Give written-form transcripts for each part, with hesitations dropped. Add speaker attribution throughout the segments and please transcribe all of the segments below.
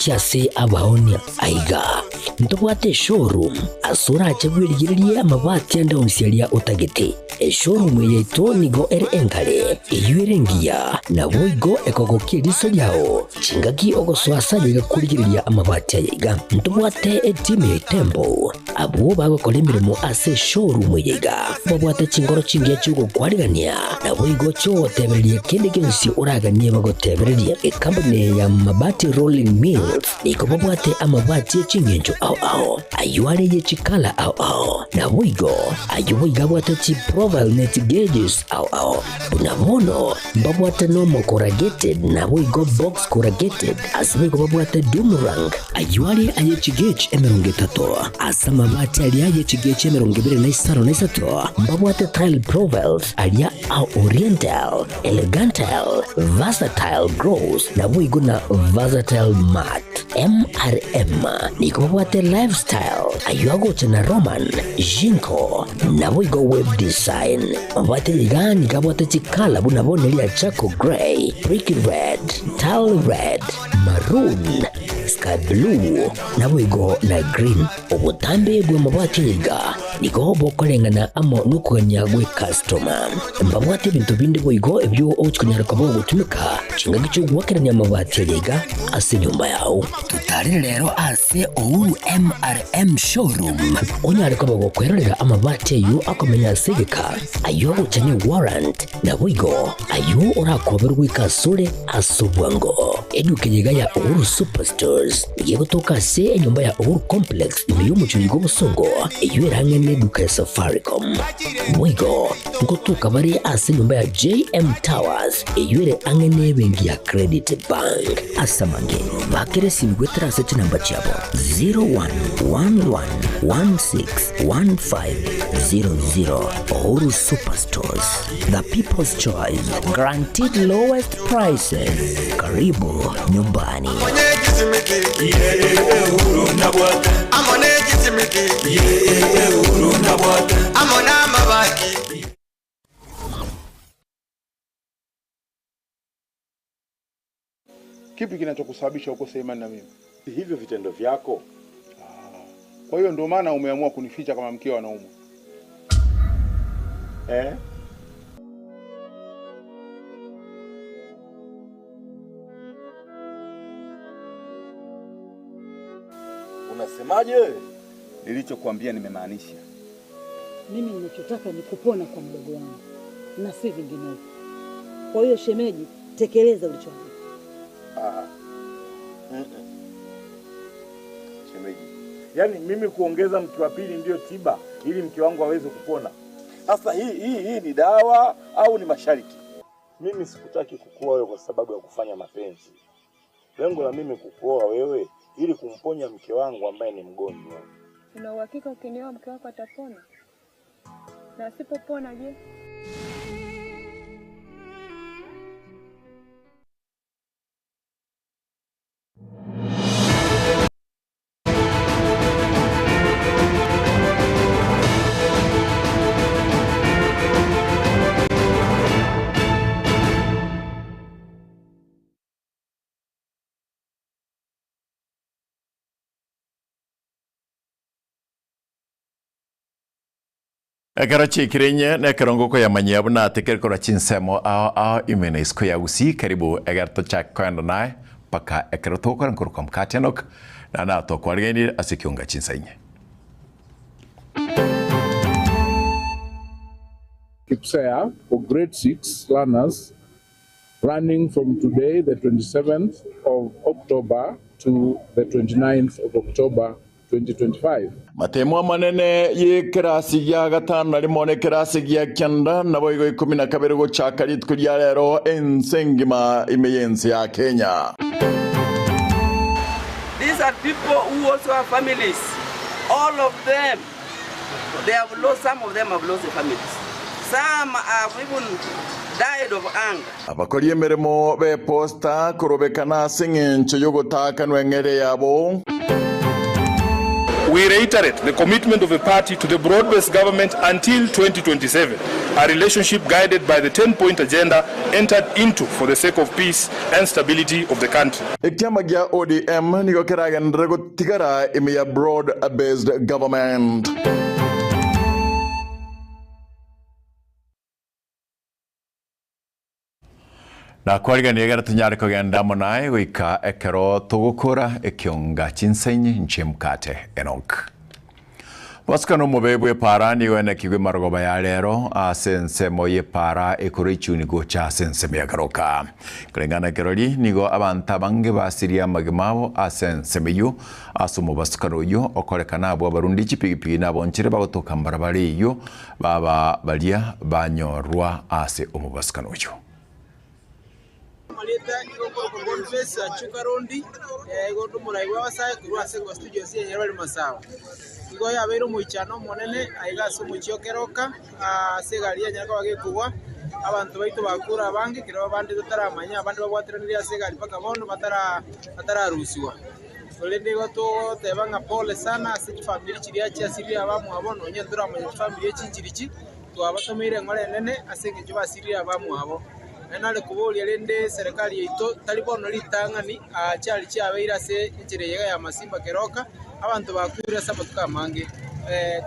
Speaker 1: gochia ase abaonia. Aiga ntobwate eshowroom ase orache bwerigererie amabati ande onsi aria otagete. Eshowroom eye yaito nigo ere enkare, eyio ere engiya, naboigo ekogokia eriso riao chingaki ogosoa ase aye iga korigereria amabati aya iga. Ntobwate etimu ya Itembo abwo bagokora emeremo ase eshowroom eye iga, babwate chinkoro chingiya chi'ogokwarigania, naboigo chi'ogotebereria kende gionsi oraganie bagotebererie. Ekampuni eye ya Mabati Rolling Mills Nigo babwate amabati e chingencho ao ao, ayio are ye chikala ao ao, naboigo ayio boigo abwate chiprofile ne chigauges ao ao. Buna bono mbabwate normal corrugated naboigo box corrugated, ase boigo babwate doomerang, ayio are aye chigauge 30, ase amabati aria aye chigauge 23 mbabwate tile profiles aria a oriental, Elegantal, Versatile Gross, naboigo na Versatile Matte. MRM nigo babwate Lifestyle, ayio agocha na Roman, Jinko, naboigo Web Design. Mabwate iga nigo abwate chikala buna bono eria Charcoal Grey, Brick Red, Tile Red, Maroon, Sky Blue, naboigo na Green. Obotambe bw'amabati iga nigo bokoreng'ana amo nokogania gw'ekastoma. Mbabwate ebinto binde boigo ebio ogochia konyara koba ogotumeka chingaki chi'ogoakerania amabati aya iga ase enyomba yao. Totarere rero ase Uhuru MRM Showroom onyare koba gokwerorera amabati ayio akomenya ase egeka, ayio agocha ne warrant, Naboigo ayio orakoberwe goika asore ase obwango. Eduka eye iga ya Uhuru Superstores nigo egotoka ase enyomba ya Uhuru Complex ime y'omochie oyo bw'obosongo, eyio ere ang'e n'eduka ya Safaricom. Boigo ngotoka bare ase enyomba ya JM Towers eyio ere ang'e n'ebenki ya Credit Bank. Ase amange, bakera esimi goetera ase chinamba chiabo 0111161500. Uhuru Superstores, the people's choice, guaranteed lowest prices. Karibu nyumbani.
Speaker 2: Kipi kinachokusababisha ukose imani na mimi?
Speaker 3: Hivyo vitendo vyako.
Speaker 2: Ah, kwa hiyo ndio maana umeamua kunificha kama mkeo anaumwa
Speaker 3: eh? Unasemaje?
Speaker 4: Nilichokuambia nimemaanisha.
Speaker 5: Mimi ninachotaka ni kupona kwa mdogo wangu na si vinginevyo. Kwa hiyo shemeji, tekeleza ulichoambiwa.
Speaker 3: Ah. Mm -mm. Shemeji, yaani mimi kuongeza mke wa pili ndiyo tiba ili mke wangu aweze kupona? Sasa hii hii hii ni dawa au ni masharti? Mimi sikutaki kukuoa wewe kwa sababu ya kufanya mapenzi. Lengo la mimi kukuoa wewe ili kumponya mke wangu ambaye ni mgonjwa.
Speaker 6: Una uhakika ukinioa mke wako atapona? Na asipopona je?
Speaker 7: Ekero chiikire inye nekerongo okoyamanyia buna atekire korwa chinsemo ao ao ime na isiko ya Gusii karibu egere tochake koenda naye mpaka ekero togokora nkorokwa Mokati Enock na natokwarigainie ase ekiunga chinsa inye.
Speaker 8: KPSEA for grade 6 learners running from today the 27th of October to the 29th of October 2025.
Speaker 7: Matemo amanene y'ekerasi gia gatano na rimo na ekerasi gia kianda, naboigo ikomi na kabere gochaka rituko ria rero ense engima ime y'ense ya Kenya.
Speaker 9: These are people who also have families. All of them, they have lost, some of them have lost their families. Some have even died of hunger.
Speaker 7: Abakori emeremo b'eposta korobekana ase engencho y'ogotaakanwa eng'eria yabo.
Speaker 10: We reiterate the commitment of the party to the broad-based government until 2027, a relationship guided by the 10-point agenda entered into for the sake of peace and stability of the country.
Speaker 11: Ekiama gia ODM nigo keragenderere gotigara ime ya broad based government.
Speaker 7: Nakwariganie egere tonyare kogenda amo naye goika ekero togokora ekionga chinsenyi nchie mkate. Enock. Bosika nomobe bw'epaara nigo enekigwe emarogoba ya rero ase ensemo y'epaara ekorwa echuni gocha ase ensemo ya Keroka. Koreng'ana kerori nigo abanto abange basirie amagima abo ase ensemo eyio ase omobasukano oyio okorekana abwo abarundi chipigipigi nabonchere bagotoka mbarabara eyio baba baria banyorwa ase omobasukano oyio.
Speaker 12: Amarieta nigo okorokwa Boniface Achuka Rondi, igo onde omorai bw'abasae korwa ase econstituency ya Nyarwari Masawa. Igo yabeire omoichano omonene aiga ase omochie o Keroka, ase egari yanyare koba gekogwa, abanto baito bakure abange, ekero abande totaramanya, abande babwateraneire ase egari mpaka bono batara batararusigwa. Korende igo togoteba ng'a pole sana ase chifamiri chiria chiasirire abamwabo, nonye ntoramanya chifamiri echi nchirichi, twabatomeire eng'ora enene ase engencho basirire abamwabo. Naende nare koboria rende eserekari yaito tari bono ritang'ani aa chiari chiabeire ase enchera eye ya Masimba Keroka, abanto bakuure ase amatuko amange.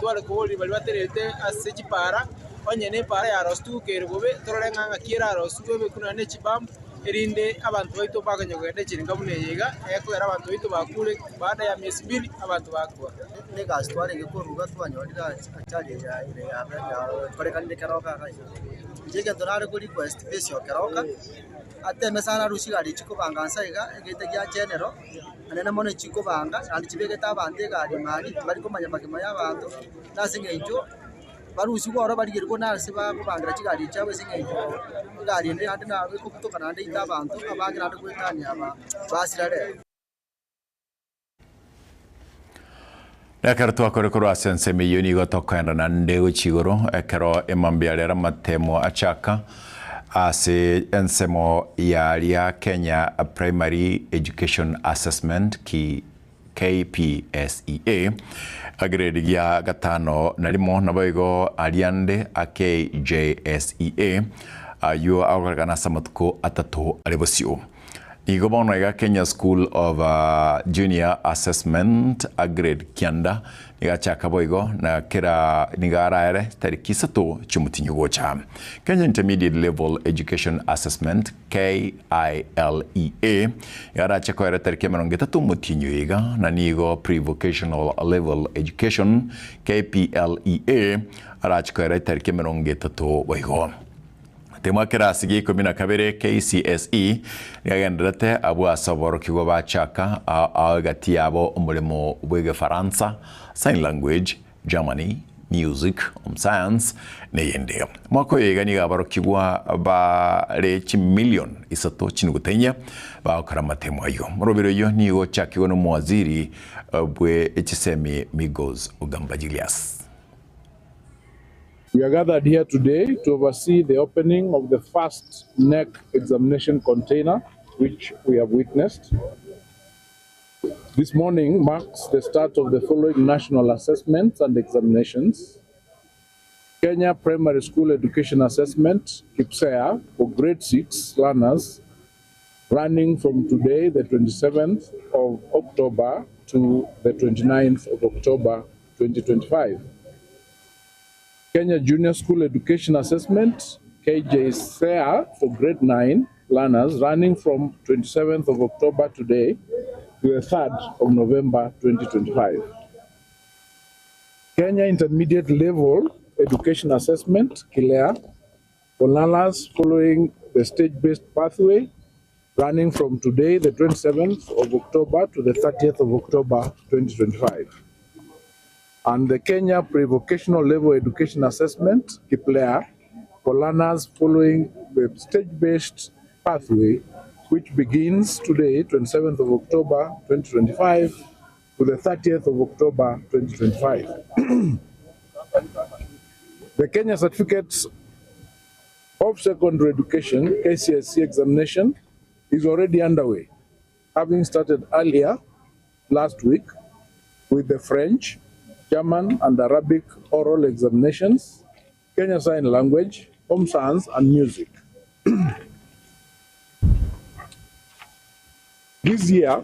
Speaker 12: Tware koboria baria batererete ase chipaara, onye nepaara yarostigwe kere bobe, torore ng'a ng'aki erarostigwe ebekwe nonya ne chibump, erinde abanto baito mbakonyara kogenda echiringa buna eye iga, ekogera abanto baito bakuure baada ya miezi mbili abanto bakwa.
Speaker 13: Negasi twarenge koruga twanyorire ajali eye yakorekanire Keroka iga. Inche egento nare ko request bishop Keroka, ateme sana arusie chigari echi chikobanga nse iga, egete gia general, naende mono echikobanga naende chibegete abanto egari ime aria, tibari komanya magima ya abanto, na ase eng'encho barusiwe ororo barigerwe buna ase bakobangera chigari chiabo ase eng'encho egari ende naende nabo ekobutoka naende eite abanto, abange naende goetania aba basira rero.
Speaker 7: Ekero twakore korwa ase ensemo eyio nigo tokoenda naende gochia igoro ekero emambia rero amatemo achaka ase ensemo yaria Kenya Primary Education Assessment KPSEA grade gia gatano na rimo naboigo aria ande a KJSEA ayio agokorekana ase amatuko atato are bosio. Igo bono iga Kenya School of Junior Assessment a grade kianda nigo achaka boigo na kera nigo araere tariki isato chiomotinyi gocha. Kenya Intermediate Level Education Assessment, KILEA, nigo arache koera tariki emerongo etato omotienyi oyo iga na nigo Pre-Vocational Level Education, KPLEA, arache koera etariki emerongo etato boigo. Temwa kerasi gia ikomi na kabere KCSE niagendererete abwo ase oborokigwa bachaka ao egati yabo omoremo bw'egefaransa, sign language, Germany, music, home science neyende. Omwaka oyo iga nigo aborokigwa bare chimilion isato chinuguta inye bagokora amatemo ayio. Omoroberi oyio nigo ochakigwe nomowaziri bwe chisemi Migos Ogamba Julius.
Speaker 8: We are gathered here today to oversee the opening of the first KNEC examination container which we have witnessed. This morning marks the start of the following national assessments and examinations. Kenya Primary School Education Assessment, KPSEA, for grade 6 learners running from today, the 27th of October, to the 29th of October 2025. Kenya Junior School Education Assessment, KJSEA, for grade 9 learners running from 27th of October today to the 3rd of November 2025. Kenya Intermediate Level Education Assessment, KILEA, for learners following the stage-based pathway running from today, the 27th of October, to the 30th of October 2025. And the Kenya Pre-Vocational Level Education Assessment, KPLEA, for learners following the stage-based pathway, which begins today, 27th of October 2025, to the 30th of October 2025. The Kenya Certificates of Secondary Education, KCSE examination, is already underway, having started earlier last week with the French, German and Arabic oral examinations, Kenya Sign Language, Home Science and Music. This year,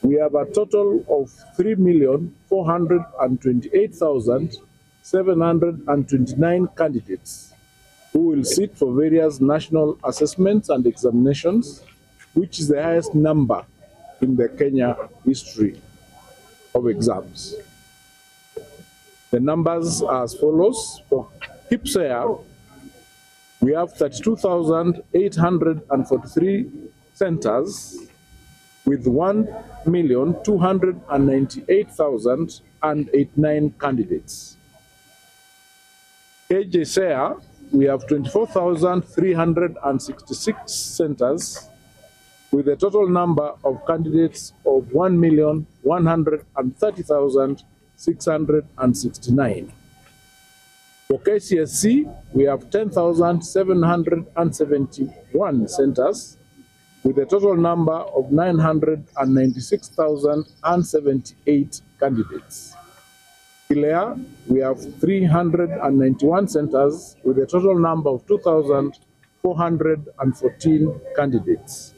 Speaker 8: we have a total of 3,428,729 candidates who will sit for various national assessments and examinations, which is the highest number in the Kenya history of exams. The numbers are as follows. For KPSEA, we have 32,843 centers with 1,298,089 candidates. KJSEA, we have 24,366 centers with a total number of candidates of 1,130,669. For KCSE, we have 10,771 centers with a total number of 996,078 candidates. KILEA, we have 391 centers with a total number of 2,414 candidates.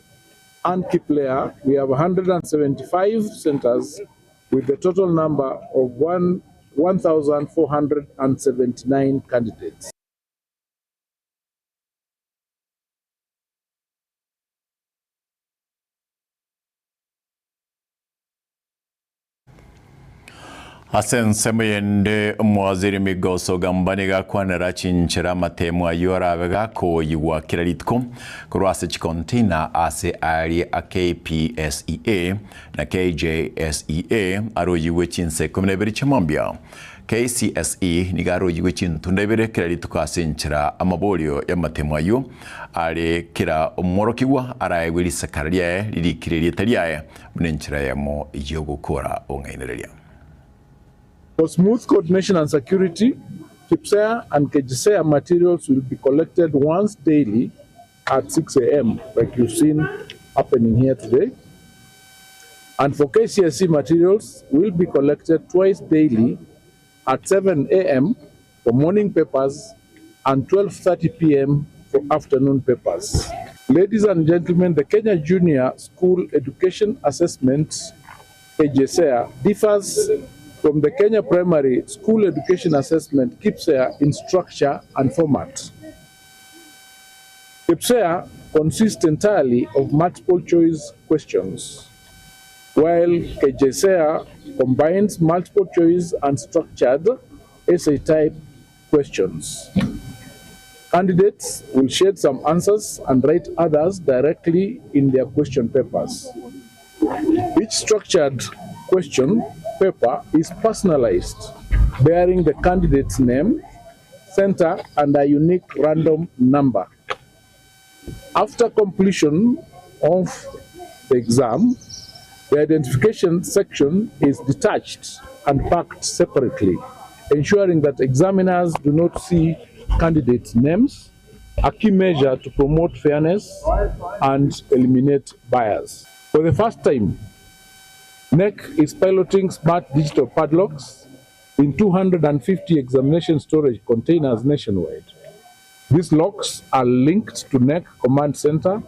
Speaker 8: And KIPLEA, we have 175 centers with a total number of 1,479 candidates.
Speaker 7: Ase ensemo eyende omowaziri Migos Ogamba nigo akwanera chinchera amatemo ayio arabe gakoyigwa kera rituko korwa ase chicontainer ase aria a KPSEA na KJSEA aroyigwe chinsa ikomi na ibere chiamambia. KCSE nigo aroyigwe chintunda ibere kera rituko ase enchera amaborio y'amatemo ayio are kera omworokigwa araegwe risakara riaye ririkire erieta riaye buna enchera eyemo y'ogokora obong'ainereria.
Speaker 8: For smooth coordination and security, KPSEA and KJSEA materials will be collected once daily at 6 a.m., like you've seen happening here today. And for KCSE materials will be collected twice daily at 7 a.m. for morning papers and 12:30 p.m. for afternoon papers. Ladies and gentlemen, the Kenya Junior School Education Assessment, KJSEA, differs from the Kenya Primary School Education Assessment, KPSEA, in structure and format. KPSEA consists entirely of multiple choice questions, while KJSEA combines multiple choice and structured essay type questions. Candidates will shade some answers and write others directly in their question papers. Each structured question paper is personalized, bearing the candidate's name, center, and a unique random number. After completion of the exam, the identification section is detached and packed separately, ensuring that examiners do not see candidates' names, a key measure to promote fairness and eliminate bias. For the first time, KNEC is piloting smart digital padlocks in 250 examination storage containers nationwide. These locks are linked to KNEC Command Center,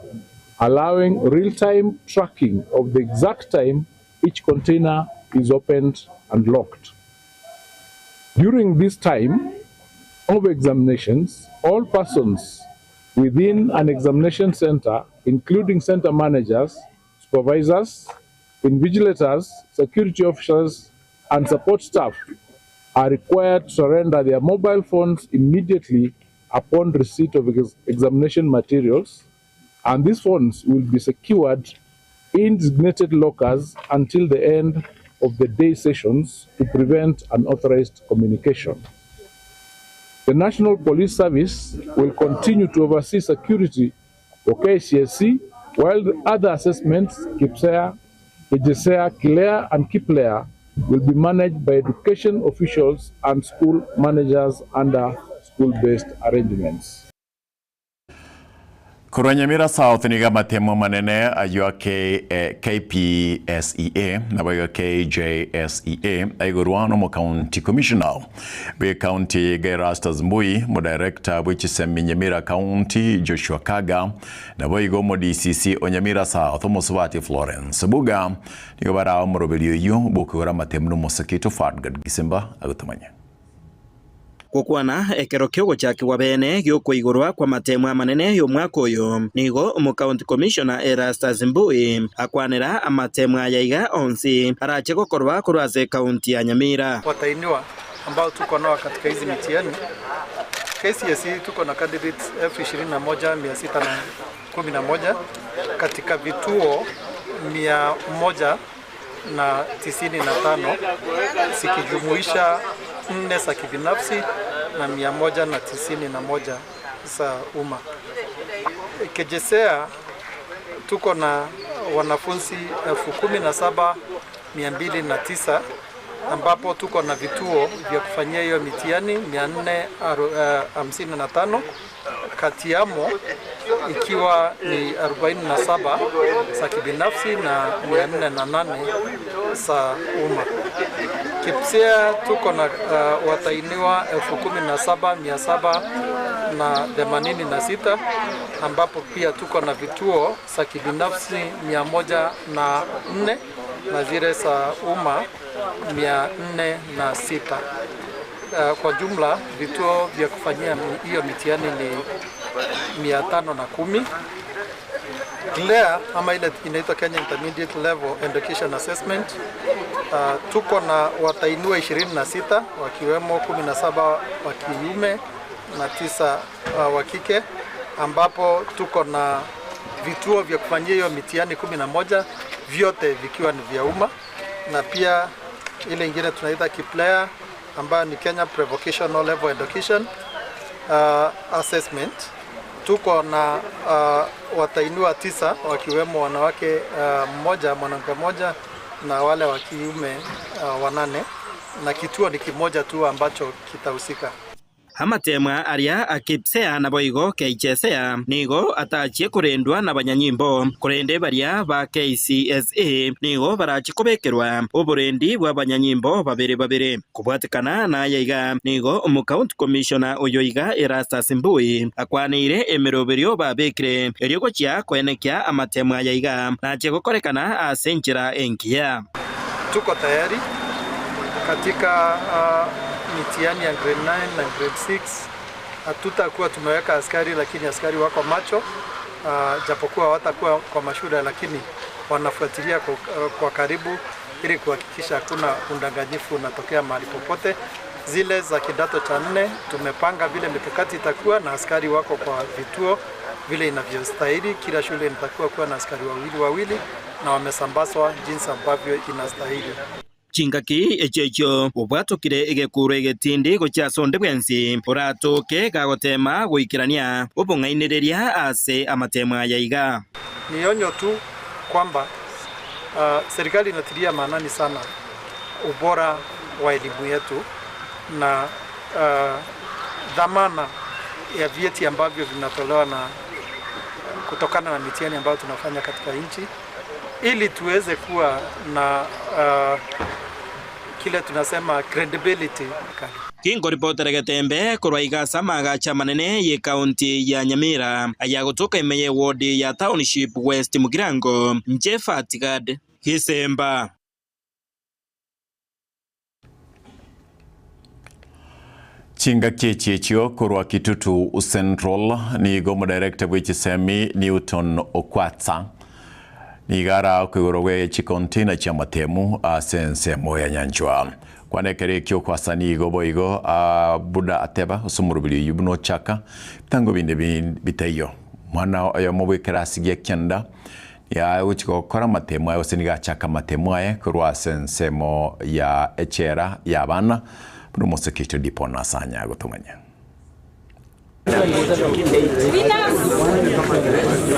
Speaker 8: allowing real-time tracking of the exact time each container is opened and locked. During this time of examinations, all persons within an examination center, including center managers, supervisors, invigilators, security officers, and support staff, are required to surrender their mobile phones immediately upon receipt of examination materials, and these phones will be secured in designated lockers until the end of the day sessions to prevent unauthorized communication. The National Police Service will continue to oversee security for KCSE, while the other assessments, KPSEA, KJSEA, KILEA, and KIPLEA, will be managed by education officials and school managers under school-based arrangements.
Speaker 7: Korwa Nyamira South nigo amatemo amanene ayio a KPSEA naboigo KJSEA aigorwa nomocounty commissioner bw'ecounty eye iga Erastus Mbui, omodirector bw'echisemi Nyamira County Joshua Kaga, naboigo omo DCC o Nyamira South omosubati Florence Buga nigo barae omoroberio oyio bw'okoigora amatemo nomosike oito Fadgard Gisimba agotomanya.
Speaker 14: Gokwana ekero ki'ogochakigwa bene gi'okoigorwa kw'amateemo amanene y'omwaka oyo, nigo Omocounty Commissioner Erastus Mbui akwanera amateemo aya iga onsi arache gokorwa korwa ase ecounty ya Nyamira.
Speaker 15: Watainiwa ambao tuko nao katika hizi mitihani KCSE tuko na candidates elfu ishirini na moja mia sita na kumi na moja katika vituo 195 zikijumuisha nne za kibinafsi na 191 za umma. KJSEA tuko na wanafunzi 17,209 ambapo tuko na vituo vya kufanyia hiyo mitihani 455 kati yamo ikiwa ni 47 za kibinafsi na 408 za umma. KPSEA tuko na watainiwa 17,786 ambapo pia tuko na vituo za kibinafsi 104 na zile za umma 406. Kwa jumla vituo vya kufanyia hiyo mitihani ni 510. KLEA ama ile inaitwa Kenya Intermediate Level Education Assessment, tuko na watainiwa 26 wakiwemo 17 wa kiume na 9 wa kike, ambapo tuko na vituo vya kufanyia hiyo mitihani 11 vyote vikiwa ni vya umma, na pia ile ingine tunaita KPLEA ambayo ni Kenya Prevocational Level Education Assessment. Tuko na watainiwa 9 wakiwemo wanawake mmoja, mwanamke mmoja na wale wa kiume 8, na kituo ni kimoja tu ambacho kitahusika.
Speaker 14: Amatemwa aria akipsea naboigo KJSEA nigo atachie korendwa na banyanyimbo korende baria ba KCSE nigo barachi kobekerwa oborendi bwa banyanyimbo babere babere kobwatekana naye iga nigo omocounty commissioner oyo iga Erastus Mbui akwaneire emeroberio babekire erio gochia koenekia amatemwa aya iga nachie gokorekana ase enchera engiya.
Speaker 15: Tuko tayari katika mitihani ya grade 9 na grade 6. Hatutakuwa tumeweka askari, lakini askari wako macho, japokuwa hawatakuwa kwa mashule, lakini wanafuatilia kwa karibu ili kuhakikisha hakuna udanganyifu unatokea mahali popote. Zile za kidato cha 4 tumepanga vile mikakati itakuwa na askari wako kwa vituo vile inavyostahili. Kila shule inatakiwa kuwa na askari wawili wawili na wamesambazwa jinsi ambavyo inastahili.
Speaker 14: Chingaki echecho obwatokire egekuro egetindi gochia sonde bwensi oratoke gagotema goikerania obong'ainereria ase amatemo aya iga.
Speaker 15: Ni onyo tu kwamba serikali inatilia maanani sana ubora wa elimu yetu na dhamana ya vyeti ambavyo vinatolewa na kutokana na mitihani ambayo tunafanya katika nchi, ili tuweze kuwa na kile tunasema credibility.
Speaker 14: Kingo ripotera Getembe korwa igasa magacha manene ye county ya Nyamira aya gotoka imeye ward ya Township West Mugirango Njefa Tigad Gisemba.
Speaker 7: Chinga kiechio korwa Kitutu Central nigo omodirector bwe chisemi Newton Okwatsa nigara okoigoro gwe chicontainer chia matemu ase ensemo ya Nyanchwa kwanekera ekio okwasa nigo boigo buda ateba ase omoroberi oyio buna ochaka bitango binde bitaiyo mwana oyomo bwa ekerasi gia kianda yagochika gokora amatemu aye gose nigo achaka amatemu aye korwa ase ensemo ya echera ya abana buna omosekeito Dipona ase gotomanya.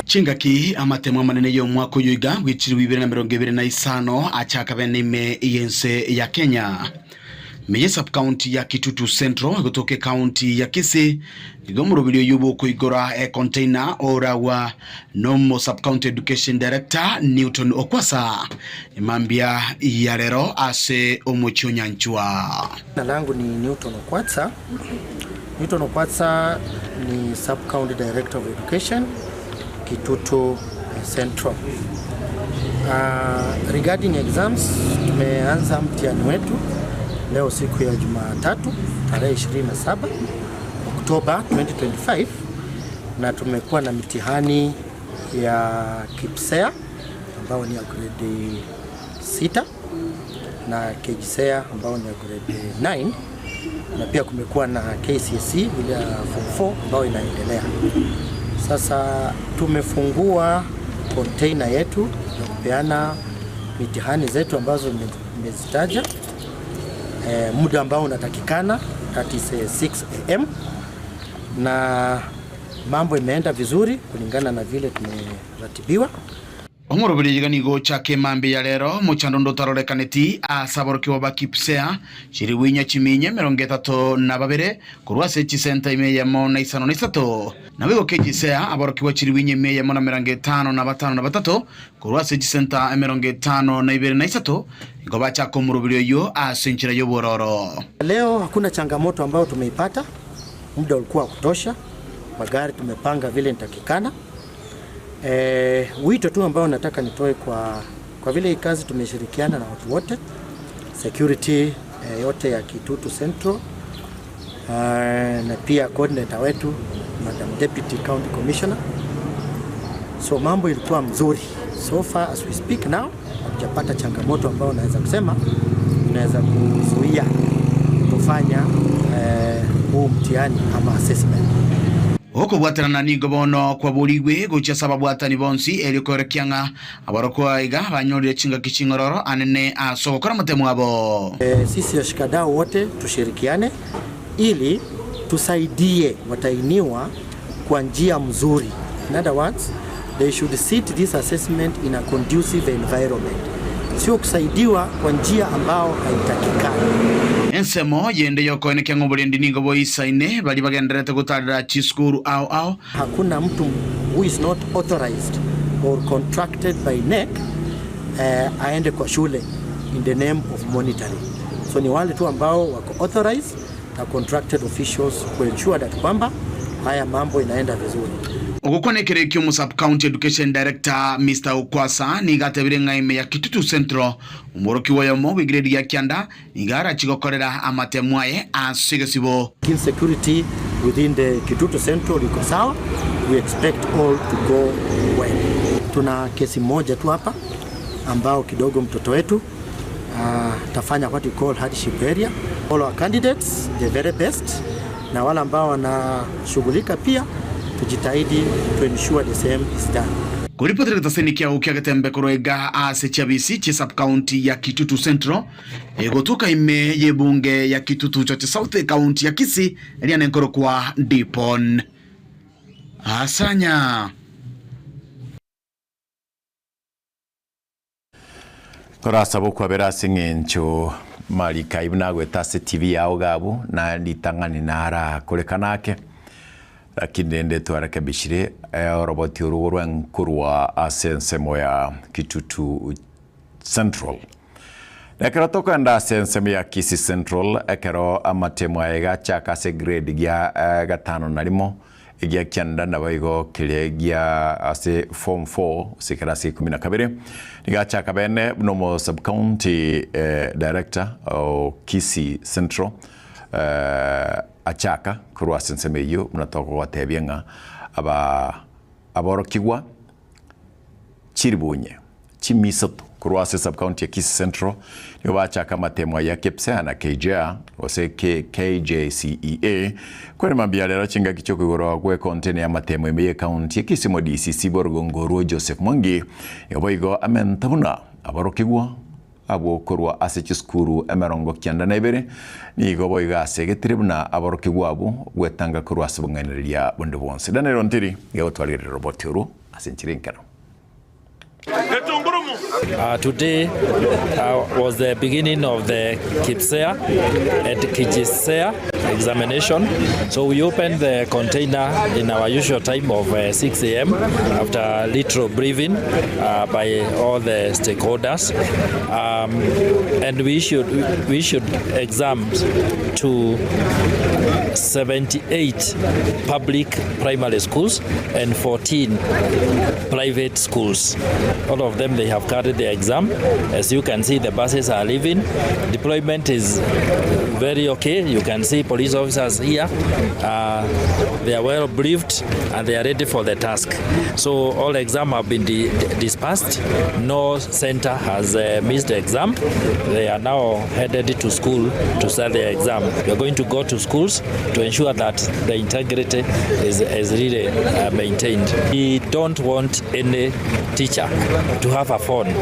Speaker 16: Chingaki amatemo amanene y'omwaka oyo iga bw'ichiribu ibere na mirongo ibere na isano achaka bene ime y'ense ya Kenya. Ime ye subcounty ya Kitutu Central egotoka ecounty ya Kisii, nigo omoroberi oyio bw'okoigora econtainer oragwa nomo subcounty education director Newton Okwasa mambia ya rero ase omochie o Nyanchwa.
Speaker 17: Jina langu ni Newton Okwatsa. Newton Okwatsa ni Sub County Director of Education Kitutu Central. Regarding exams, tumeanza mtihani wetu leo siku ya Jumatatu tarehe 27 Oktoba 2025 na tumekuwa na mitihani ya KPSEA ambao ni ya grade 6 na KJSEA ambao ni ya grade 9 na pia kumekuwa na KCSE ile ya form 4 ambayo inaendelea. Sasa tumefungua container yetu ya kupeana mitihani zetu ambazo nimezitaja, muda ambao unatakikana that is 6 am na mambo imeenda vizuri kulingana na vile tumeratibiwa.
Speaker 16: Omoroberi iga nigo ochake mambia ya rero, omochando onde otarorekaneti ase aborokigwa ba Kipsea, chiribu chiminye 32 korwa ase chisenta 153. Naboigo Kejisea aborokigwa chiribu 153 korwa ase chisenta 52 nigo bachaka omoroberi oyio ase enchera y'obwororo.
Speaker 17: Leo hakuna changamoto ambayo tumeipata, muda ulikuwa wa kutosha, magari tumepanga vile nitakikana. Wito tu ambao nataka nitoe kwa vile hii kazi tumeshirikiana na watu wote, security yote ya Kitutu Central, na pia coordinator wetu Madam Deputy County Commissioner. So mambo ilikuwa mzuri. So far as we speak now, hatujapata changamoto ambayo naweza kusema inaweza kuzuia kutofanya huu mtihani ama assessment.
Speaker 16: Okobwatanana nigo bono kwaborigwe gochia ase ababwatani bonsi erio koerekia ng'a abarokwa iga banyorire chingaki ching'ororo anene ase ogokora amatemo abo.
Speaker 17: Sisi washikadau wote tushirikiane ili tusaidie watainiwa kwa njia mzuri. In other words, they should sit this assessment in a conducive environment. Sio kusaidiwa kwa njia ambao haitakikani.
Speaker 16: Ensemo yende yokoenekia ng'a oborendi nigo boisaine bari bagenderete gotarera chisukuru ao ao.
Speaker 17: Hakuna mtu who is not authorized or contracted by KNEC aende kwa shule in the name of monitoring. So ni wale tu ambao wako authorized na contracted officials ku ensure that kwamba haya mambo inaenda vizuri.
Speaker 16: Ogokwana ekero ekio omo sub county education director Mr Okwasa nigo atebire ng'a ime ya Kitutu Central omworokia oyomo bw'egrade gia kianda nigo arachi gokorera amatemo aye ase egesibo.
Speaker 17: Insecurity within the Kitutu Central iko sawa, we expect all to go well. Tuna kesi moja tu hapa ambao kidogo mtoto wetu tafanya what we call hardship area. All our candidates the very best, na wale ambao wanashughulika pia tujitahidi to ensure the same is done.
Speaker 16: Kuripotera getaseni kiao kia getembe korwa ase chiabisi chia sub county ya Kitutu Central egotuka ime yebunge ya Kitutu Chache South county ya Kisii eria nenkorokwa Dipon Asanya.
Speaker 7: Torasaba okwabera ase eng'encho marika ibu nagweta ase TV yao gabu na ritang'ani narakorekana ake lakini rende twarekebishire oroboti orugo rwa nkorwa ase ensemo ya Kitutu Central. Ekero tokoenda ase ensemo ya Kisii Central ekero amatemo aye gachaka ase grade gia gatano na rimo egia kianda nabo igo keria gia ase form 4 ase ekerasi ikomi na kabere nigachaka bene buna omo sub county director o Kisii Central achaka korwa ase ensemo eyio buna togogotebia ng'a aba aborokigwa chiribunye chimisato korwa ase sub county ya Kisii Central nigo bachaka amatemo aya KPSEA na KJA gose KJSEA kwerema mbuya rero chingaki chiokoigorwa gwe container ya amatemo ime ye county ya Kisii mo DCC borugongo rwo Joseph Mwangi nigo boigo amenta buna aborokigwa abwo korwa ase chisukuru 92 nigo boigo ase egetire buna aborokigwa abwo gwetanga korwa ase bong'ainereria bonde bonsi. Daniel Ontiri nigo gotwarigerera roboti orwo ase enchera enkero.
Speaker 18: Today was the beginning of the KPSEA and KJSEA examination. So we opened the container in our usual time of 6 a.m. after little briefing by all the stakeholders. And we issued, we issued exams to 78 public primary schools and 14 private schools. All of them, they have carried the exam. As you can see, the buses are leaving. Deployment is very okay. You can see police officers here. They are well briefed and they are ready for the task. So all exam have been dispersed. No center has missed the exam. They are now headed to school to start their exam. We are going to go to schools to ensure that the integrity is really maintained. We don't want any teacher to have a phone.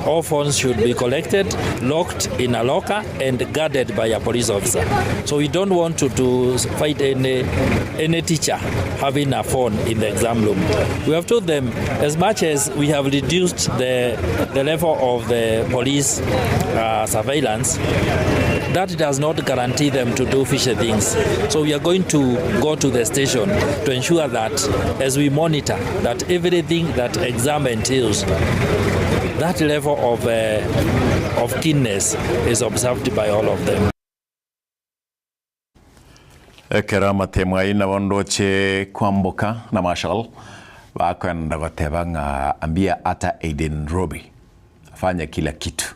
Speaker 18: All phones should be collected, locked in a locker and guarded by a police officer. So we don't want to fight any teacher having a phone in the exam room. We have told them, as much as we have reduced the level of the police surveillance, that does not guarantee them to do fishy things. So we are going to go to the station to ensure that as we monitor that everything that exam entails, that level of keenness is observed by all of them.
Speaker 7: Ekero amatemo ayio nabo ndoche kwamboka na Marshal bakoenda goteba ng'a ambia ata Aiden Robi afanye kila kitu.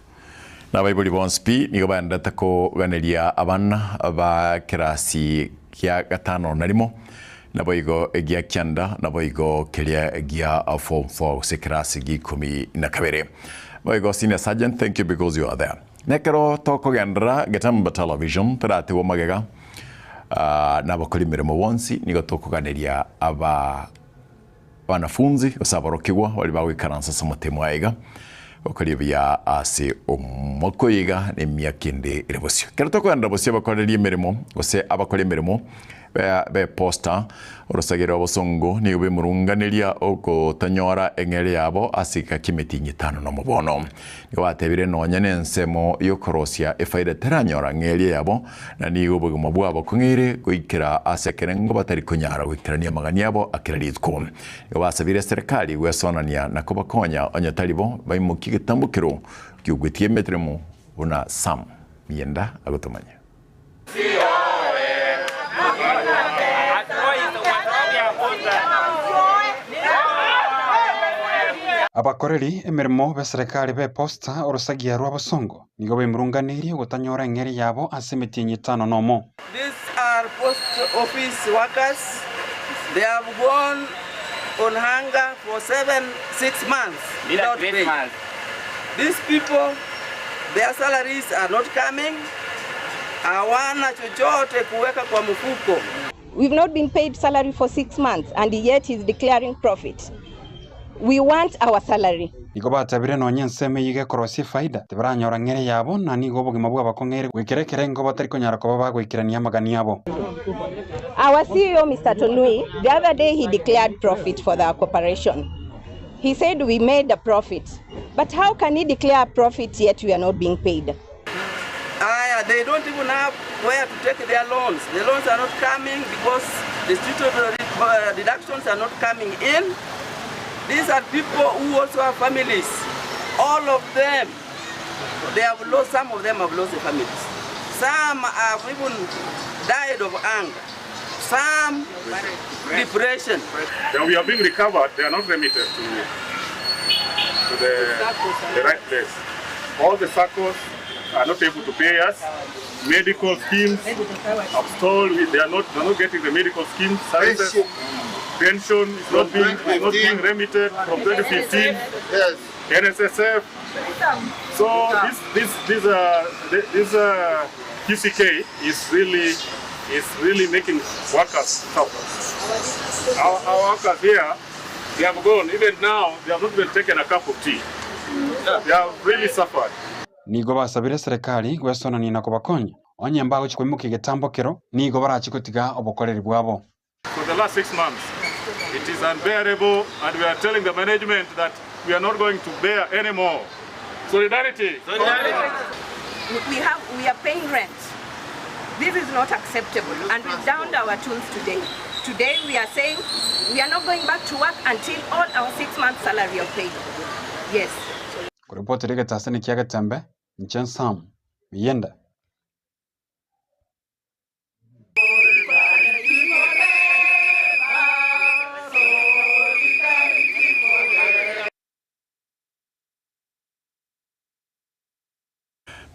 Speaker 7: Na abaibori bonsi pi nigo baendete koganeria abana ba kerasi kia gatano na rimo naboigo egia kianda naboigo keria gia form 4 gose kerasi gia ikomi na kabere. Boigo senior sergeant, thank you because you are there. Nekero tokogendera Getembe Television toratigwe magega nabakori emeremo bonsi nigo tokoganeria aba wanafunzi gose aborokigwa baria bagoikaransa ase omotemo aiga gokora ebuya ase omwaka oyo iga na emiaka ende ere bosio. Ekero tokogenderera bosio abakoreria emeremo gose abakora emeremo be posta orosage rwa bosongo nigo bemurunganeria ogotanyora eng'ere yabo ase egeka ki'emetienyi etano na omobono. Nigo batebire nonya na ensemo y'okorosia efaida teranyora ng'eria yabo na nigo obogima bwabo kong'eire goikera ase ekerengo batari konyara goikerania amagani abo akera rituko. Nigo basabire eserekari gwesonania na kobakonya onye tari bo baimokie egetambokero ki'ogwetia emetremo buna Sam Mienda agotomanya.
Speaker 19: Abakoreri emeremo b'eserekari b'eposta orosagia rwa bosongo nigo bemurunganeirie gotanyora eng'eri yabo ase emetienyi etano nomo.
Speaker 9: These are post office workers. They have gone on hunger for 7, 6 months without pay. These people, their salaries are not coming. Hawana chochote kuweka kwa mfuko.
Speaker 20: We've not been paid salary for 6 months and yet he's declaring profit. We want our salary.
Speaker 19: Nigo batabire nonya ensemo eywo gekorosia efaida tibaranyora ng'ere yabo na nigo obogima bwabakong'eire goikera ekerengo batari konyara koba bagoikerania amagani abo.
Speaker 20: Our CEO, Mr. Tonui, the other day he declared profit for the corporation. He said we made a profit. But how can he declare profit yet we are not being paid?
Speaker 9: Aya, they don't even have where to take their loans. The loans are not coming because the statutory deductions are not coming in. These are people who also have families. All of them, they have lost, some of them have lost their families. Some have even died of hunger. Some depression.
Speaker 10: When we are being recovered, they are not remitted to the right place. All the SACCOs are not able to pay us. Medical schemes have stalled. They are not getting the medical schemes services. Pension is not being remitted from 2015.
Speaker 2: Yes.
Speaker 10: NSSF. So this QCK is really making workers suffer. Our workers here, they have gone. Even now, they have not even taken a cup of tea. They have really suffered.
Speaker 19: Nigo basabire serikali gwesonania na kobakonya onye mbagochi koimokia egetambokero nigo barachi gotiga obokoreri bwabo.
Speaker 10: For the last 6 months, it is unbearable, and we are telling the management that We are not going to bear anymore. Solidarity.
Speaker 9: Solidarity. We have we are paying rent. This is not acceptable and we've downed our tools today. Today we are saying we are not going back to work until all our 6 months salary are paid. Yes.
Speaker 19: Koripotera egetaseni kia Getembe, inche Sam Miyenda.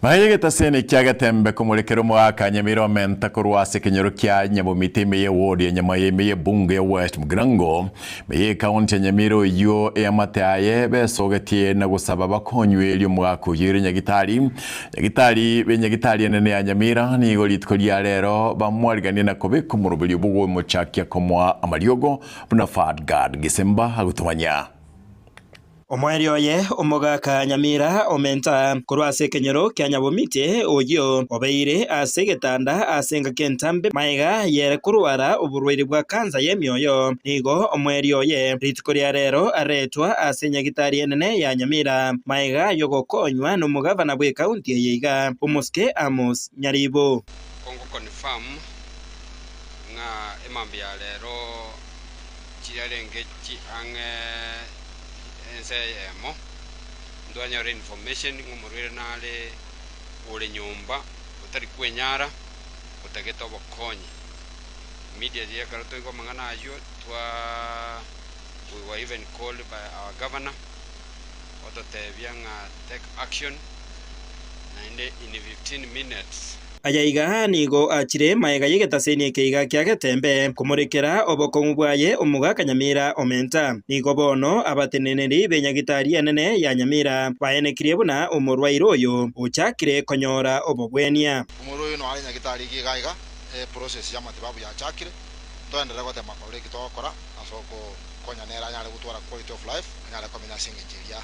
Speaker 7: Maye getaseni kia Getembe komorekera omogaka Nyamira omenta korwa ase ekenyoro kia Nyabomiti ime ye ward ya Nyamaya ime ye bunge ya West Mugirango ime ye ekaunti ya Nyamira oyio eamate aye besogetie na gosaba bakonywe erio omogaka oyio ere nyagitari nyagitari be nyagitari enene ya Nyamira nigo rituko ria rero bamwariganie na kobeka omoroberio bwogomochakia komoa amariogo buna Fadgard Gisemba agotomanya.
Speaker 14: Omweri oye omogaka Nyamira omenta korwa ase ekenyoro kia Nyabomite oyio obeire ase egetanda ase engaki entambe maega yere korwara oborwaire bwa kansa ya emioyo nigo omweri oye rituko ria rero aretwa ase nyagitari enene ya Nyamira maega yogokonywa na omogavana bwa ekaunti eye iga Omosike Amos Nyaribo.
Speaker 21: Kongo confirm ng'a emambi ya rero chirarenge chi ang'e ense eyemo ntwanyora information ng'a omorwaire nare ore nyomba otari kwenyara otagete obokonyi. Immediately ekero toigwa amang'ana aywo twa we were even called by our governor ototebia ng'a take action naende in 15 minutes.
Speaker 14: Aya iga nigo achire maega y'egetaseni eke iga kia Getembe komorekera obokong'u bwaye omogaka Nyamira omenta. Nigo bono abateneneri b'enyagitari enene ya Nyamira baenekirie buna omorwaire oyo ochakire konyora obobwenia.
Speaker 22: Omorwaire oyo noare nyagitari iga iga iga eprocess ya matibabu yachakire toenderere gotema korora eki togokora ase ogokonya nere anyare gotwara quality of life anyare komenya ase eng'encho eria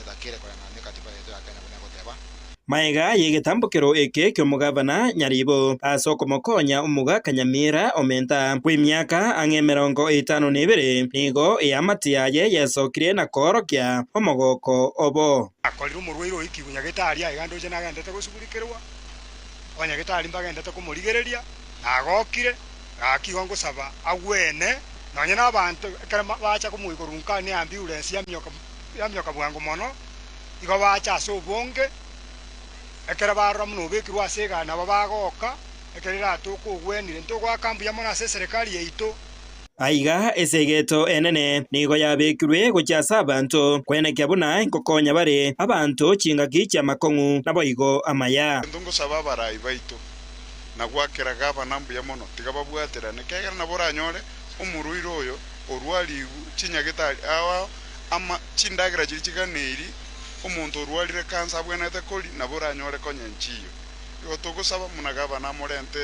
Speaker 22: etakire koreng'ana na ekatiba yaito ya Kenya buna egoteba.
Speaker 14: Maega y'egetambokero eke ki'omogavana Nyaribo ase okomokonya omogaka Nyamira omenta bw'emiaka ang'e 52 nigo eamate yaye yesokire na koorokia omogoko obo.
Speaker 23: Akorire omorwaire oikigwe nyagetari aiga ndoche nagendete gosugurikirwa, abanyagetari mbagendete komorigereria, nagokire, gaki igo ngosaba agwene, nonye nabanto ekero bacha komoigorwa nka ne ambulance yamioka yamioka bwango mono, igo bacha ase obonge, ekero barora buna obekirwe ase egari nabo bagoka, ekero eratoke ogwenire, ntogoaka mbuya mono ase eserekari yaito.
Speaker 14: Aiga esegeto enene nigo yabekirwe gochia ase abanto kwenekia buna nkokonya bare abanto chingaki chi'amakong'u naboigo amaya.
Speaker 24: Egento ngosaba abarai baito na goakera gavana mbuya mono, tiga babwaterane, ekiagera nabo oranyore omorwaire oyo orwarigwe chinyagetari ao ao ama chindagera chiria chiganeiri omonto orwarire kansa abwenerete koria nabo oranyore konya enchiyo. Igo togosaba buna gavana amorente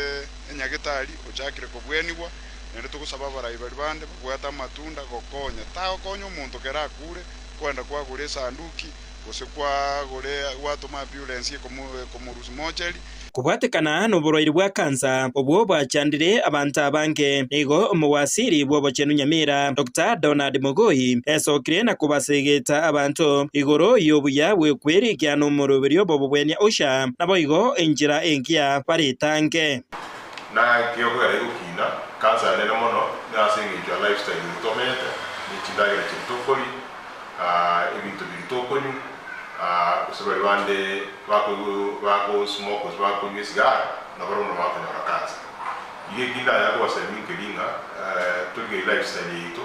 Speaker 24: enyagetari ochakire kobwenigwa, naende togosaba abarai baria bande babwate amatunda gokonya. Tagokonya omonto kera akure, kwenda kwagora esanduki gose kwagora gwatoma ambulance ekomorusia mochari.
Speaker 14: Kobwatekana noborwaire bwa kansa obwo bwachandire abanto abange, nigo omowasiri bw'obochenu Nyamira Doctor Donald Mogoi esokire na kobasegeta abanto igoro y'obuya bw'okwerikia nomoroberio bw'obobwenia Usha naboigo enchera engiya baretange.
Speaker 25: Na ekiokogera egokina kansa nene mono nase eng'encho ya lifestyle eye tomenyete, ne chindagera chiria tokoria, ebinto biria tokonywa, gose baria bande bako smoke gose bakonywa esigara, nabarabwo nabo bakonyora kansa. Iga eki ndanyare kobasemia nkeri ng'a torigererie lifestyle yaito.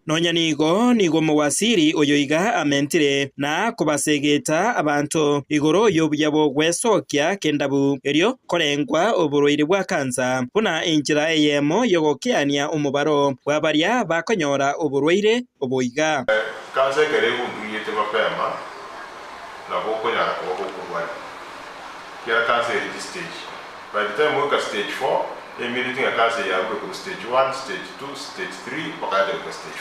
Speaker 14: Nonya nigo nigo omowasiri oyo iga amentire na kobasegeta abanto igoro y'obuya bw'ogwesokia kendabu erio korengwa oborwaire bwa kansa buna enchera eyemo y'ogokeania omobaro bwa baria bakonyora oborwaire obo iga.
Speaker 25: Kansa ekero egunduyete mapema nabo okonyara koba gokorwaria. Ekiagera kansa ere chistage. By the time ogoika stage 4, emineti ng'a kansa eye yarure korwa stage 1, stage 2, stage 3 mpaka yacha goika stage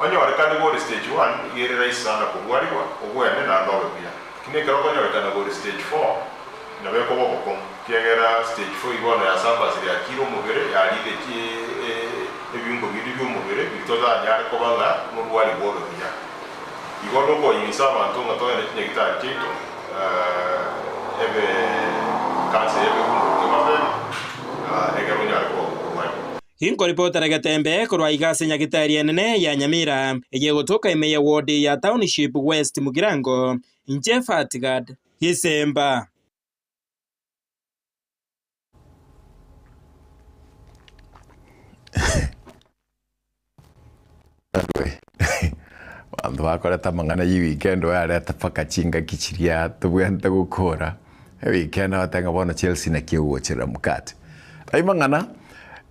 Speaker 25: 4. Onyorekane gore stage 1, iga ere rahisi sana korwarigwa, obwene naende obe buya. Lakini ekero okonyorekana gore stage 4, nabo ekoba obokong'u, ekiagera stage 4 igo bono yasambasire yakire omobere, yarire ebiungo binde bia omobere, biria totanyare koba ng'a morwarigwe obe buya. Igo nokoyimisa abanto ng'a togende chinyagitari chiaito, ebe cancer ebe buna mapema, ekero onyare koba okorwaria.
Speaker 14: Inkoripotera Getembe korwa iga ase Nyagitari enene ya Nyamira, eye egotoka ime ye ward ya Township West Mugirango, inche Fatgad Gisemba.
Speaker 7: Abanto bakoreta amang'ana ye weekend oyareta mpaka chingaki chiria tobwenerete gokora, eweekend ogoteba ng'a bono Chelsea naki egogocherera mokate. Ayio mang'ana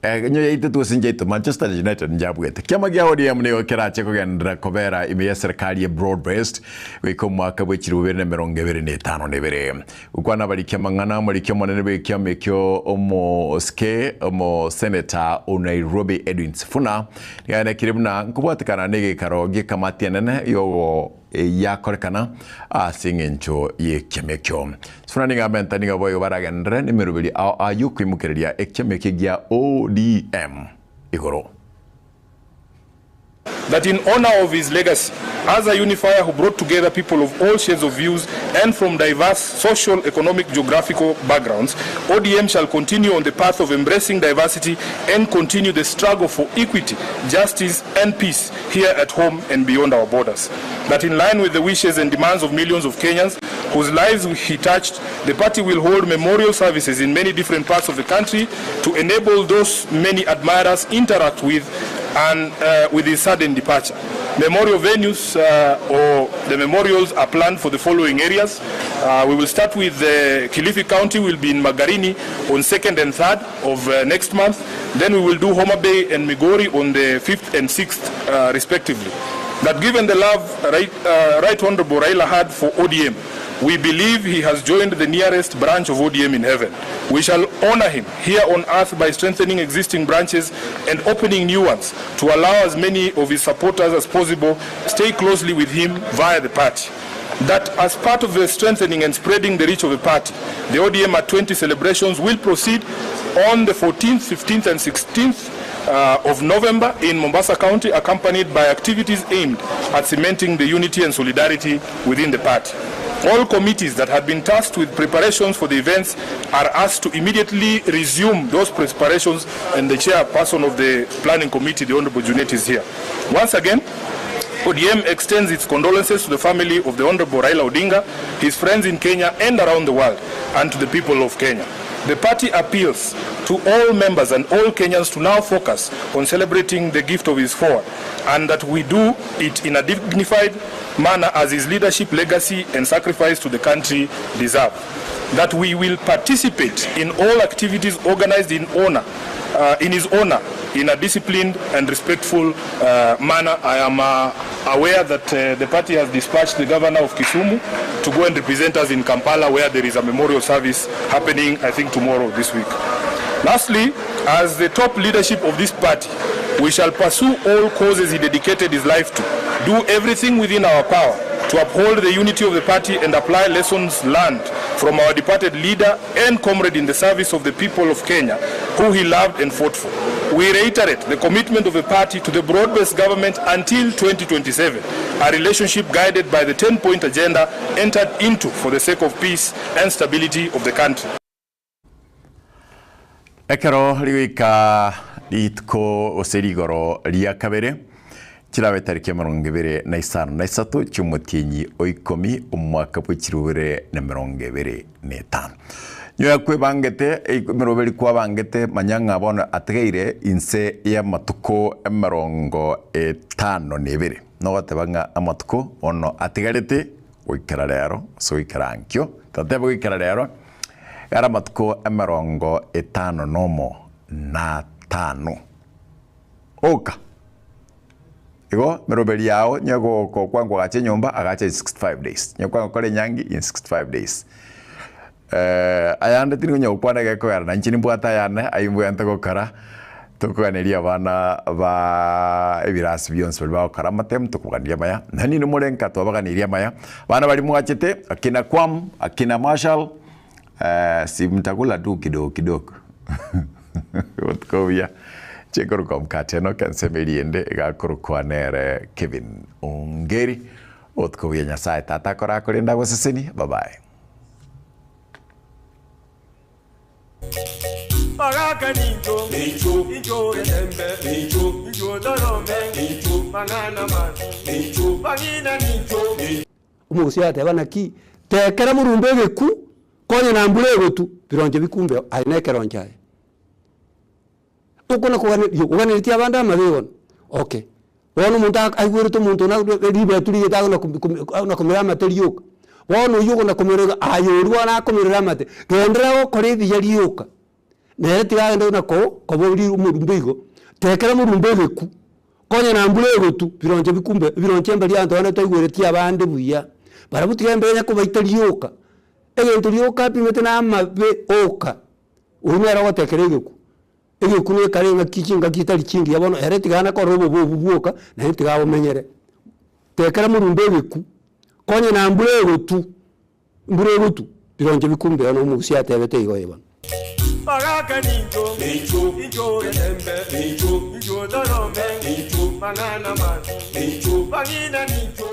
Speaker 7: onye yaitete gose nchaitwe Manchester United njabuete. Kiama gia ODM nigo kerache kogenderera kobera ime ye serikali ye broad based goika omwaka bwe chilifu bibere na emerongo ebere na etano na ebere. Gokwana abariki amang'ana, omoriki omonene bw'ekiama ekio omosike omoseneta o Nairobi Edwin Sifuna nigo aenekire buna nkobwatekana negeikaro gi'ekamati enene yogo yakorekana ase eng'encho y'ekiama ekio. Sifuna nigo amenta nigo boigo baragenderere nemeroberi ao ao y'okoimokereria ekiama ekio gia ODM igoro.
Speaker 1: That in honor of his legacy as a unifier who brought together people of all shades of views and from diverse social, economic, geographical backgrounds, ODM shall continue on the path of embracing diversity and continue the struggle for equity, justice and peace here at home and beyond our borders. That in line with the wishes and demands of millions of Kenyans whose lives he touched, the party will hold memorial services in many different parts of the country to enable those many admirers interact with and uh, with his sudden departure. Memorial venues uh, or the memorials are planned for the following areas. Uh, we will start with the Kilifi County, will be in Magarini on 2nd and 3rd of uh, next month. Then we will do Homa Bay and Migori on the 5th and 6th, uh, respectively. That given the love right, uh, right Honorable Raila had for ODM, we believe he has joined the nearest branch of ODM in heaven. We shall honor him here on earth by strengthening existing branches and opening new ones to allow as many of his supporters as possible stay closely with him via the party. That as part of the strengthening and spreading the reach of the party, the ODM at 20 celebrations will proceed on the 14th, 15th, and 16th uh, of November in Mombasa County, accompanied by activities aimed at cementing the unity and solidarity within the party. All committees that had been tasked with preparations for the events are asked to immediately resume those preparations, and the chairperson of the planning committee, the Honorable Junet, is here. Once again, ODM extends its condolences to the family of the Honorable Raila Odinga, his friends in Kenya and around the world, and to the people of Kenya. The party appeals to all members and all Kenyans to now focus on celebrating the gift of his forward, and that we do it in a dignified manner as his leadership, legacy, and sacrifice to the country deserve. That we will participate in all activities organized in honor, uh, in his honor, in a disciplined and respectful uh, manner. I am uh, aware that uh, the party has dispatched the governor of Kisumu to go and represent us in Kampala, where there is a memorial service happening, I think, tomorrow this week. Lastly, as the top leadership of this party, we shall pursue all causes he dedicated his life to, do everything within our power to uphold the unity of the party and apply lessons learned from our departed leader and comrade in the service of the people of Kenya, who he loved and fought for. We reiterate the commitment of the party to the broad-based government until 2027, a relationship guided by the 10-point agenda entered into for the sake of peace and stability of the country.
Speaker 7: Ekero rigoika rituko gose rigoro ria kabere, chirabe tariki emerongo ebere na isano na isato chi'omotienyi o ikomi omwaka bwe chilifu bibere na emerongo ebere na etano. Nyuma ya kwebangete emeroberi kwabangete manya ng'a bono atigaire inse y'amatuko emerongo etano na ebere. Nogoteba ng'a amatuko bono atigarete goikera rero gose goikera ankio, totebe goikera rero, Yare amatuko emerongo etano nomo na atano oka. Igo meroberi yao onye gokwanga koagacha enyomba agache in 65 days, onye kwanga gokora enyangi in 65 days. Ayande tindi konya gokwana gekogera na inche nimbwate ayane ayio mbwenerete gokora, tokoganeria abana ba ebirasi bionsi baria bagokora amatemu tokobaganiria amaya, naende inwe more nka twabaganeirie amaya, abana baria mwachete akina Kwam, akina Marshal, Si mtakula tu kidogo kidogo botuko obuya chikorokwa mokate enoke ensemo eria ende egakorokwa nere Kevin Ongeri. Botuko buya Nyasaye Tata akorakorende agosesenie. Bye bye.
Speaker 3: Bagaka nincho, nincho, nincho getembe, nincho, nincho torome, nincho, mang'ana mabi, nincho, bang'ina nincho.
Speaker 4: Omogusii agateba naki, Tekera morumba egeku, konya na mbura egotu, bironche bikumbe aye na ekeroncho aye. Okona koganeria oganeretie abande amabe bono, okay. Bono omonto aigwerete omonto one ribetu rigete agona agona komera amate rioka. Bono oywo okona komera iga, aye oria bono akomerera amate, genderera gokora ebiya rioka. Nere tiga agende buna ko koba oria omorumbe igo, tekera morumbe egeku, konya na mbura egotu, bironche bikumbe, ebironche mbaria abanto bande taigwereti abande buya. Barabwo tiga embere onye kobaita rioka, egento rioka apimete na amabe oka, oywo nere ogotekera egeku. Egeku nekare engaki chingaki chitari chingiya bono ere tiga nakorora obobe obwo bwoka, naende tiga abomenyere. Tekera morumbe egeku, konya na mbura egotu, mbura egotu, bironche bikumbe bono omogusii atebete igo bono.
Speaker 3: Bagaka nincho, nincho, nincho getembe, nincho, nincho torome, nincho, mang'ana mabi, nincho, bang'ina nincho.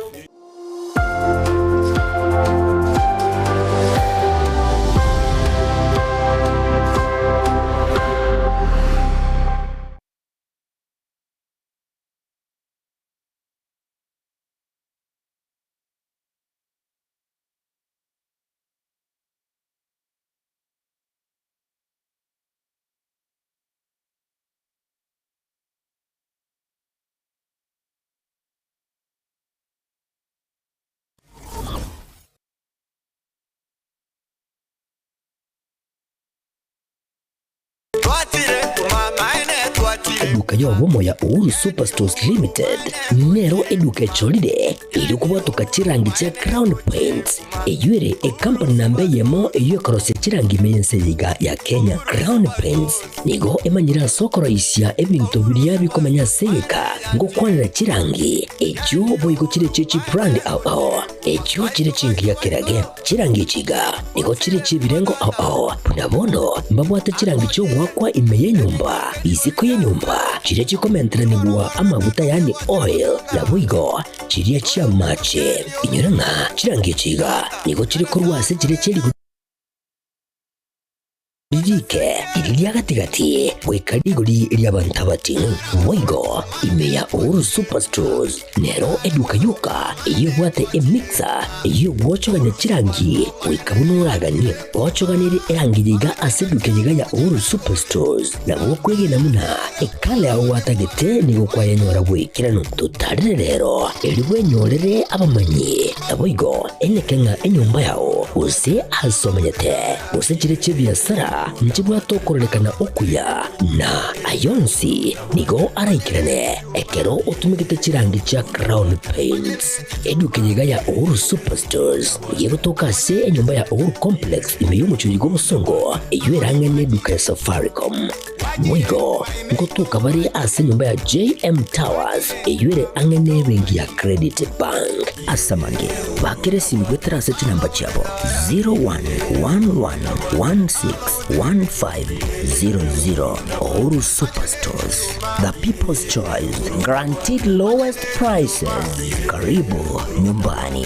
Speaker 5: Eduka y'obomo ya Uhuru Superstores Limited nero eduka echorire erio kobwatoka chirangi chia Crown Paints eyio ere ecompany namba eyemo eyio ekorosia chirangi ime y'ense eye iga ya Kenya. Crown Paints nigo emanyire ase okoroisia ebinto biria bikomenya ase egeka ngokwanera chirangi echio boigo chire chie chibrand ao ao echio chire chingiya kerage. Chirangi echi iga nigo chire chi'ebirengo ao ao, buna bono mbabwate chirangi chi'ogoakwa ime y'enyomba, isiko y'enyomba, chiria chikomenteranigwa amaguta yaani oil, naboigo chiria chi'amache. Inyora ng'a chirangi echi iga nigo chire korwa ase chiria chie rigori Ririke eri ria gati-gati goika rigori ri'abanto abating'u. Boigo ime ya Uhuru Superstores nero eduka yoka eyio ebwate emixer eyio egwochogania chirangi goika buna oraganie. Ochoganirie erangi yiga ase eduka yiga ya Uhuru Superstores nabo okwegena buna ekala yao gwatagete nigo kwayenyora bw'ekeranu. Totarire rero erio bwenyorere abamanyi naboigo eneke ng'a enyomba yao gose ase omenyete Gose chire chi'ebiasara nchibwate okororekana okuya, na ay'onsi nigo araikerane ekero otumegete chirangi chia Crown Paints. Eduka eye iga ya Uhuru Superstores nigo egotoka ase enyomba ya Uhuru Complex ime y'omochie bw'obosongo eyio erang'e neduka ya Safaricom. Boigo ngotoka bare ase enyomba ya JM Towers eyio ere ang'e nebenki ya Credit Bank. Ase amange, bakera esimi goetera ase chinamba chiabo 0111161500. Uhuru Superstores, the people's choice, guaranteed lowest prices. Karibu nyumbani.